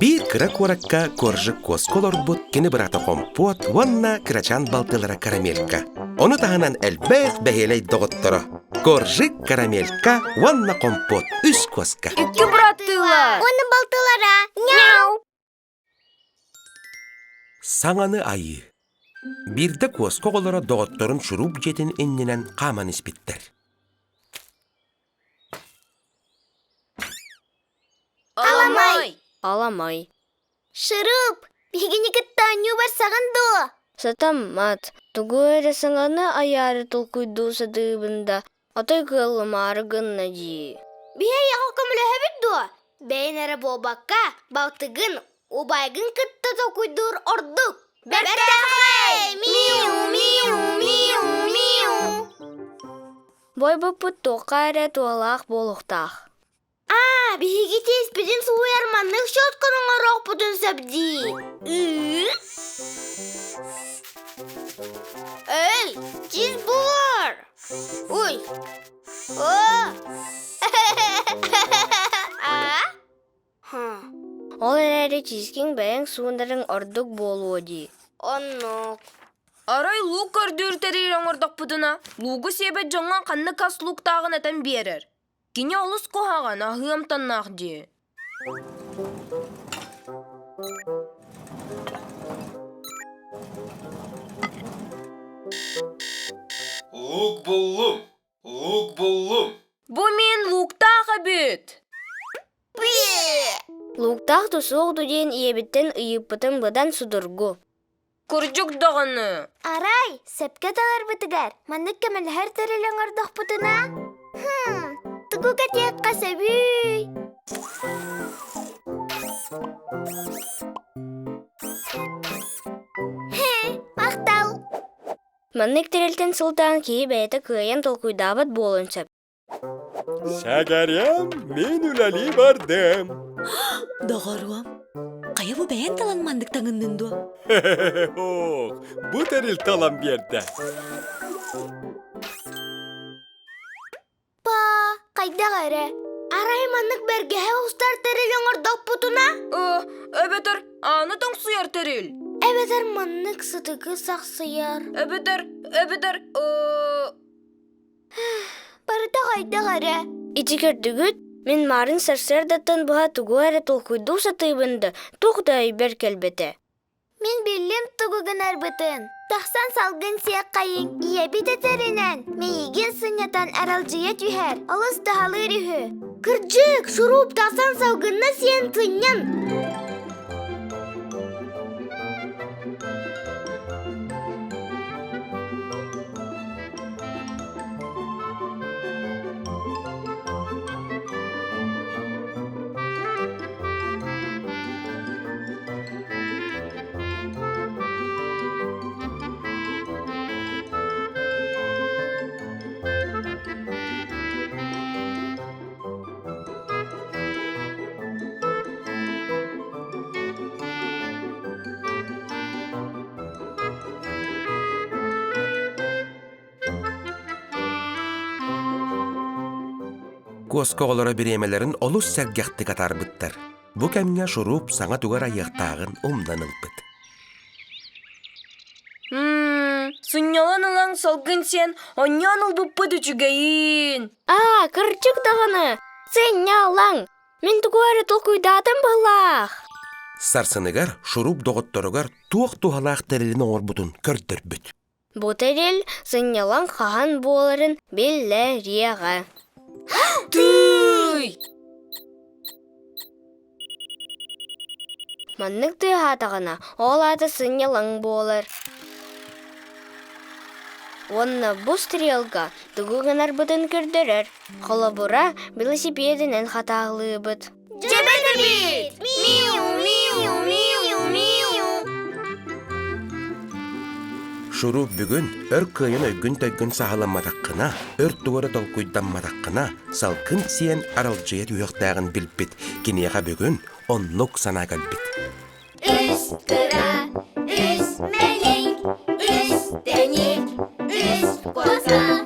Биир кыра куоракка Коржик куоска олорбут кини быраата Хомпуот уонна кырачаан балтылара Карамелька. Ону таһынан элбэх бэһиэлэй доҕотторо Коржик, Карамелька уонна Хомпуот үс куоска. Икки быраттыылар. Уонна балтылара. Мяу! Саҥаны айыы. Биирдэ куоска оҕолоро доҕотторун шуруп дьиэтин иннинэн хааман испиттэр. Аламай! Аламай. Шуруп, биһигини кытта оонньуу барсаҕын дуо? Сатаммат. Тугу эрэ саҥаны айаары толкуйдуу сатыыбын да, отой кыаллымаары гынна дии. Биһи эйиэхэ көмөлөһөбүт дуо? Бэйэн эрэ буолбакка, балтыгын, убайгын кытта толкуйдуур ордук. Бэртээхэй! Миу, миу, миу, миу! Бойбуппут туохха эрэ туһалаах буолуохтаах. Аа, биһиги тииспитин сууйар маннык щетканы оҥоруохпутун сөп дии. Эй, тиис буолар! Ой! О! А? Ол эрээри тиискиҥ бэйэҥ суунарыҥ ордук буолуо дии. Оннук. Арай луук көрдүүр тэрил оҥордохпутуна, луугу сиэбэт дьоҥҥо ханнык ас лууктааҕын этэн биэрэр. Кини олус куһаҕан, аһыы амтаннаах дии. Лук буллум! Лук буллум! Бу мин лууктаах эбит! Лууктаах да суох ду диэн ийэбиттэн ыйыппытым быдан судургу. Кырдьык даҕаны. Арай, сөпкө таларбытыгар маннык көмөлөһөр тэрил оҥордохпутуна? Хм, тугу кэтиэххэ сөбүй? Хе, махтал! Маннык тэрилтэн сылтаан киһи бэйэтэ кыайан толкуйдаабат буолуон сөп. Сэгэрим, мин үлэлии бардым. Доҕоруом, хайа бу бэйэн талан маннык таҥыннын дуо? Ох, бу тэрил талан биэрдэ. Па, хайдах эрэ? Арай маннык бэргэһэ устар тэрил оҥордохпутуна? Эбэтэр ааны тоҥсуйар тэрил. Эбэтэр маннык сытыгы сахсыйар. Эбэтэр, эбэтэр, Барыта хайдах эрэ. Ити көрдүгүт, мин маарын сарсыардаттан быһа тугу эрэ толкуйдуу сатыыбын да, туох да өйбөр кэлбэтэ. Мин биллим тугу гынарбытын. Тахсан салгын сиэххэйиҥ, ийэбит этэринэн, миигин сынньатан аралдьыйа түһэр, олус таһалыыр үһү. Кырдьык, шуруп тахсан салгынна сиэн сынньан. Куоска оҕолоро бириэмэлэрин олус сэргэхтик атаарбыттар. Бу кэмҥэ шуруп саҥа тугар айыахтааҕын умнан ылбыт. Сынньалан ылан салгын сиэн онньоон ылбыппыт үчүгэйин. Аа, кырдьык даҕаны! Сынньалаҥ! Мин тугу эрэ толкуйдаатым быһылаах. Сарсыныгар шуруп доҕотторугар туох туһалаах тэрилин оҥорбутун көрдөрбүт. Бу тэрил сынньалаҥ хаһан буоларын биллэриэҕэ. Тыый! Маннык тыаһаатаҕына, ол аата сынньалаҥ буолар. Уонна бу стрелка тугу гынарбытын көрдөрөр. Холобура, велосипединэн хатааһылыыбыт. Дьэбэтэбит! Миу, миу, миу, миу! Шуруп бүгүн өр кыайан өйгүн-төйгүн саһыламматаххына, өр тугу эрэ толкуйдамматаххына, салгын сиэн аралдьыйа түһүөхтээҕин билбит. Киниэхэ бүгүн оннук санаа кэлбит. Үс кыра, үс мэник, үс тэник, үс коза.